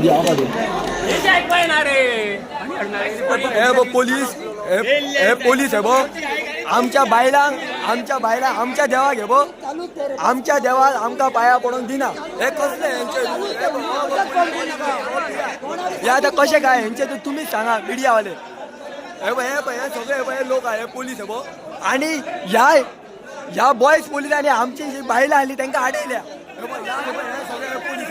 हे बघ पोलीस, हे पोलीस, हे बघ आमच्या बायलांक, आमच्या बायलांक, आमच्या देवाक, हे बघ आमच्या देवाक आमकां पाया पडून दिना. हे कसले हेंचे? हे आतां कशें काय हेंचे ते तुमीच सांगा मिडियावाले. हे बघ, हे बघ, हे सगळे, हे बघ, हे लोक हे पोलीस हे बघ. आणि ह्या ह्या बॉयज पोलिसांनी आमची जी बायलां आसली तांकां आडयल्या. हे बघ, हे बघ, हे सगळे पोलीस.